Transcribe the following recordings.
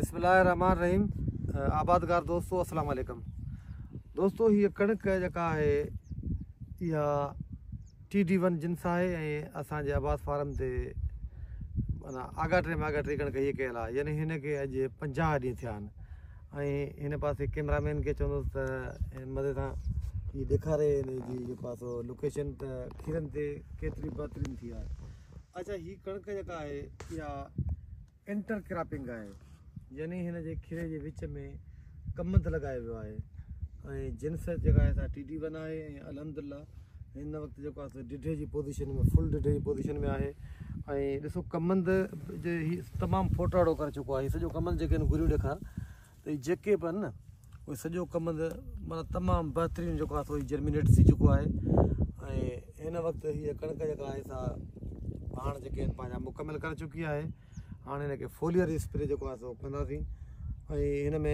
بسم الله الرحمن الرحيم آبادگار دوستو السلام عليڪم دوستو هي ڪڻڪ جيڪا آهي اها ٽي ڊي ون جنس آهي ۽ اسان جي عباس فارم تي معنيٰ آڳاٽي ۾ آڳاٽي ڪڻڪ هيء ڪيل آهي يعني هن کي اڄ 50 ڏينهن ٿيا آهن ۽ هن پاسي ڪيمرا مين کي چوندس ته مزي سان هي ڏيکاري هن جي جيڪو آهي سو لوڪيشن ته کيرن تي ڪيتري بهترين ٿي آهي اچها هي ڪڻڪ جيڪا آهي اها انٽر ڪراپنگ آهي يعني هن جي کيري جي وچ ۾ ڪمند لڳايو ويو آهي ۽ جنس جيڪا آهي سا ٽي ڊي ون آهي ۽ الحمدلله هن وقت جيڪو آهي سو ڊڍي جي پوزيشن ۾ فل ڊڍي جي پوزيشن ۾ آهي ۽ ڏسو ڪمند جي هي تمام ڦوٽاڙو ڪري چڪو آهي سڄو ڪمند جيڪي آهن گريون ڏيکار ته هي جيڪي به آهن نه اهي سڄو ڪمند معنيٰ تمام بهترين جيڪو آهي سو هي جرمينيٽ ٿي چڪو آهي ۽ هن وقت هيء ڪڻڪ جيڪا آهي سا ڀاڻ جيڪي آهن پنهنجا مڪمل ڪري چڪي آهي هاڻي هن کي فوليئر اسپري جيڪو آهي سو ڪنداسين ۽ هن ۾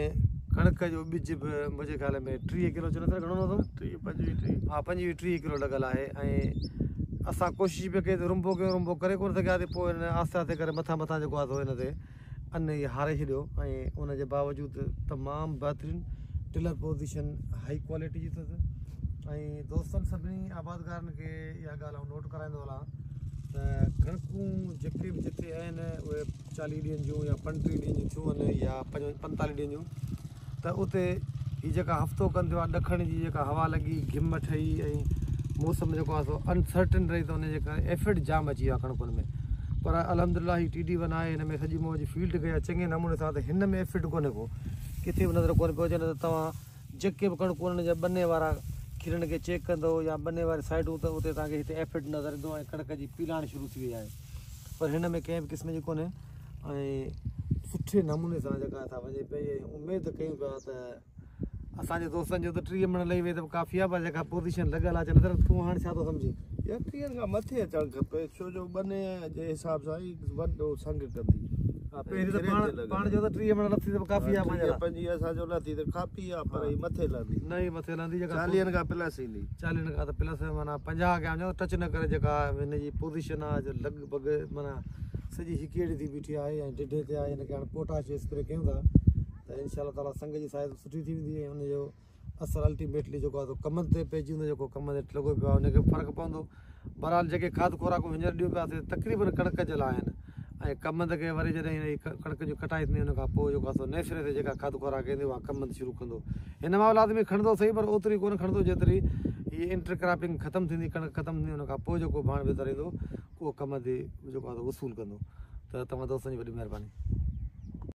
ڪڻڪ جو ٻج به منهنجي خيال ۾ 30 ڪلو چوندا گهڻو نه اٿو 30 25 ها 25 30 ڪلو لڳل آهي ۽ اسان ڪوشش به ڪئي ته رنبو ڪيون رنبو ڪري ڪونه سگهياسين پوء هن آهستي آهستي ڪري مٿان مٿان جيڪو آهي سو هن تي ان ئي هاري ڇڏيو ۽ ان جي باوجود تمام بهترين ٽلر پوزيشن هائي ڪوالٽي جي اٿس ۽ دوستن سڀني آبادگارن کي اها ڳالهه آئون نوٽ ڪرائيندو هلان ته ڪڻڪون جيڪي به جتي آهن اهي 40 ڏينهن جون يا 35 ڏينهن جون ٿيون آهن يا 45 ڏينهن جون ته اتي هي جيڪا هفتو کن ٿيو آهي ڏکڻ جي جيڪا هوا لڳي گهم ٺهي ۽ موسم جيڪو آهي سو انسرٽن رهي ته ان جي ڪري ايفڊ جام اچي ويو آهي ڪڻڪن ۾ پر الحمد لله هي ٽي ڊي ون آهي هن ۾ سڄي مون فيلڊ ڪئي آهي چڱي نموني سان ته هن ۾ ايفڊ ڪونهي ڪو ڪٿي به نظر ڪونه پيو اچي نه ته توهان جيڪي به ڪڻڪون انهن جا ٻني وارا کيرن کي چيڪ ڪندو يا ٻني واري سائيڊون ته اتي توهان کي هتي ايفڊ نظر ايندو ۽ ڪڻڪ جي پيلاڻ شروع ٿي وئي آهي پر هن ۾ ڪنهن به قسم جي ڪونهي ۽ سٺي نموني سان جيڪا سا وڃي پئي ۽ اميد ڪيون پيا ته اسان جي دوستن جو ته 30 مڻ لهي وئي ته به ڪافي آهي پر جيڪا پوزيشن لڳل آهي چندر تون هاڻ ڇا ٿو سمجهين؟ يار 30 کان مٿي اچڻ کپي ڇو جو ٻني جي حساب سان ئي وڏو سنگ ڪندي. ها پهرين ته پاڻ پاڻ جو ته 30 مڻ لٿي ته به ڪافي آهي پنهنجي لاء. 25 اسان جو لٿي ته ڪافي آهي پر هي مٿي لهندي. نه هي مٿي لهندي جيڪا 40 کان پلس ايندي. 40 کان ته پلس معنيٰ 50 کي آئون چوان ٽچ نه ڪري جيڪا هن جي پوزيشن آهي جو لڳ ڀڳ معنيٰ سڄي هڪ اهڙي ٿي بيٺي آهي ۽ ڊڍي تي آهي هن کي هاڻي پوٽاش جو اسپري ڪيون ٿا ته انشاء الله تعالي سنگ جي سائز سٺي ٿي ويندي ۽ ان جو اثر الٽيميٽلي جيڪو آهي سو ڪمند تي پئجي ويندو جيڪو ڪمند هيٺ لڳو پيو آهي ان کي به فرق پوندو بهرحال جيڪي کاڌ خوراڪون هينئر ڏيون پيا سي تقريبن ڪڻڪ جي لاء آهن ۽ ڪمند کي وري جڏهن هن جي ڪڻڪ جي ڪٽائي ٿيندي ان کان پوء جيڪو آهي سو نئين سري تي جيڪا کاڌ خوراڪ ايندي اها ڪمند شروع ڪندو هن مهل آدمي کڻندو صحيح پر اوتري ڪونه کڻندو جيتري هي انٽر ڪراپنگ ختم ٿيندي ڪڻڪ ختم ٿيندي ان کان پوء جيڪو ڀاڻ ڀتر ايندو اهو ڪم تي جيڪو آهي وصول ڪندو ته توهان دوستن جي وڏي مهرباني.